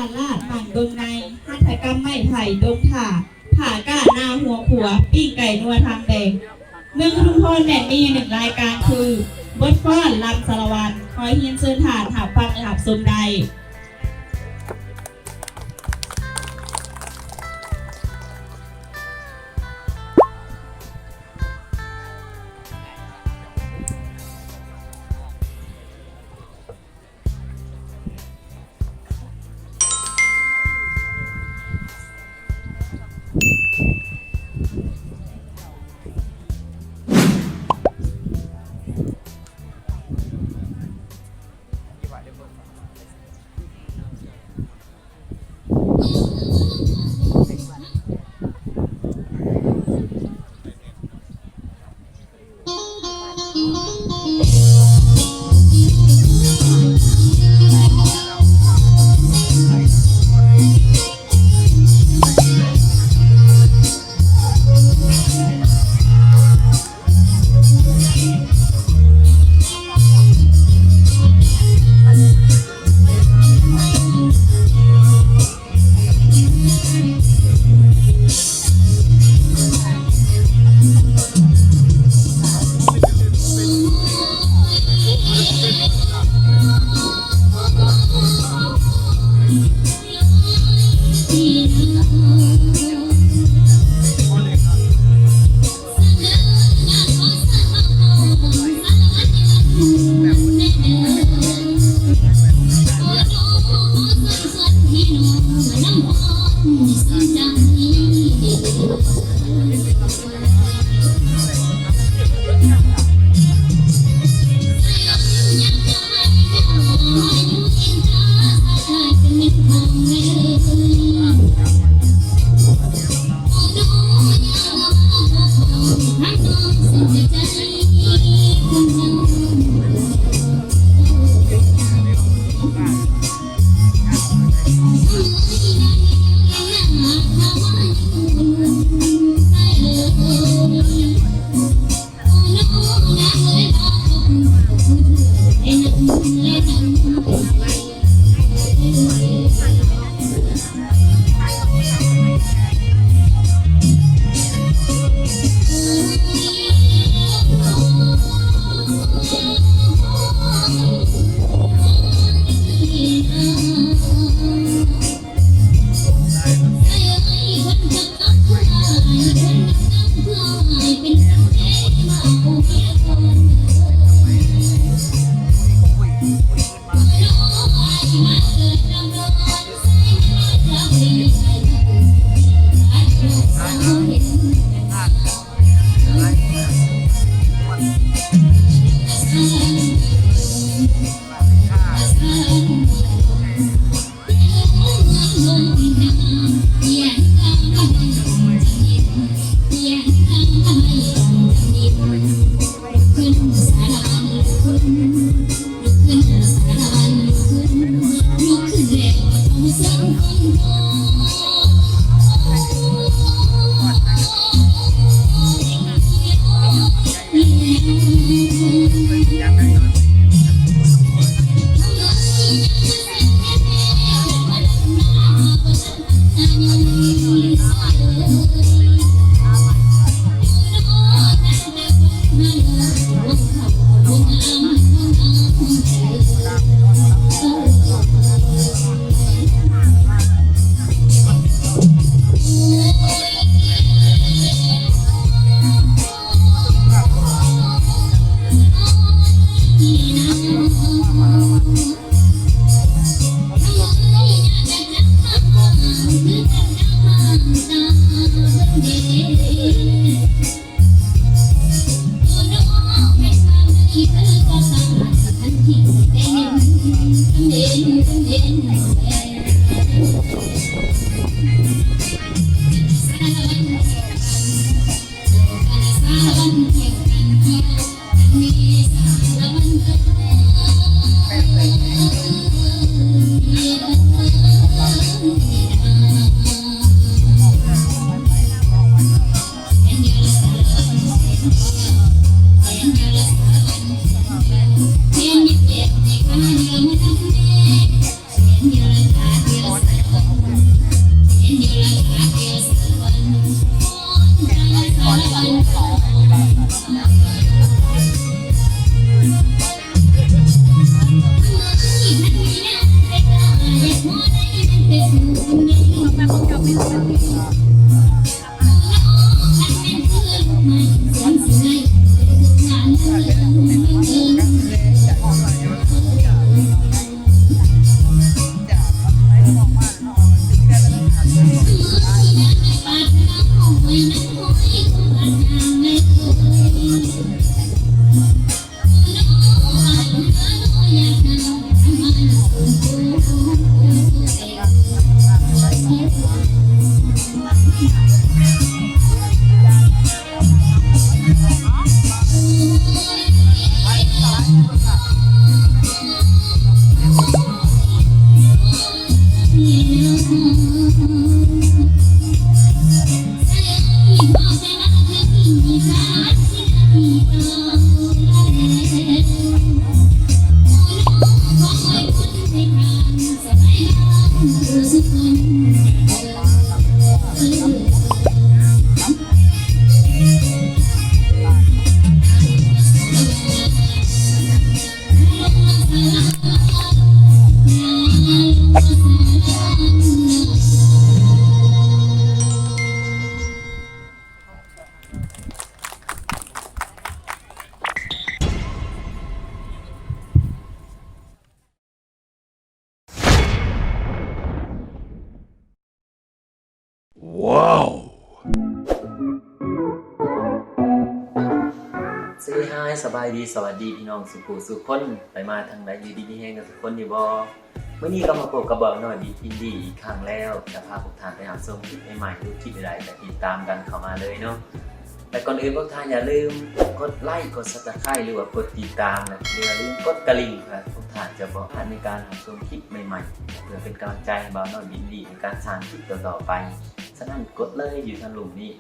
ຕະຫຼາດໝັ້ນເບິ່ງໃນ, ຫັດຖະກຳໄມ້ໄຜ່ດົງຖ້າ, ຜ້າກ້າໜ້າຫົວຂົວ, ປີ້ງໄກ່ນົວທາງແດງ. ເມືອງອຸທຸມພອນແມ່ນມີຢູ່ໜຶ່ງລາຍການຄື ບົດຟ້ອນລຳສາລະວັນ. ຂໍຮຽນເຊີນທ່ານຮັບຟັງ ແລະ ຮັບຊົມໄດ້. ວ້າວ ເຊຮາຍ ສະບາຍດີ ສະຫວັດດີ ພີ່ນ້ອງສູ່ຜູ້ສູ່ຄົນ ໄປມາທາງໃດ ຢູ່ດີມີແຮງກັນທຸກຄົນຢູ່ບໍ່? ມື້ນີ້ກໍມາພົບກັບບ່າວນ້ອຍບິນອິນດີອີກຄັ້ງແລ້ວ ຈະພາພວກທ່ານໄປຮັບຊົມຄລິບໃໝ່ໆ ຫຼືຄລິບໃດໆ ກໍຕິດຕາມກັນເຂົ້າມາເລີຍເນາະ. ແລະ ກ່ອນອື່ນພວກທ່ານຢ່າລືມກົດໄລ ກົດ Subscribe ຫຼືວ່າກົດຕິດຕາມ ແລະ ຢ່າລືມກົດກະລິ່ງ ເພື່ອພວກທ່ານຈະບໍ່ພາດໃນການຮັບຊົມຄລິບໃໝ່ໆ ເພື່ອເປັນກຳລັງໃຈໃຫ້ບ່າວນ້ອຍບິນອິນດີໃນການສ້າງຄລິບຕໍ່ໆໄປ. ສະນັ້ນກົດເລີຍ ຢູ່ທາງລຸ່ມນີ້.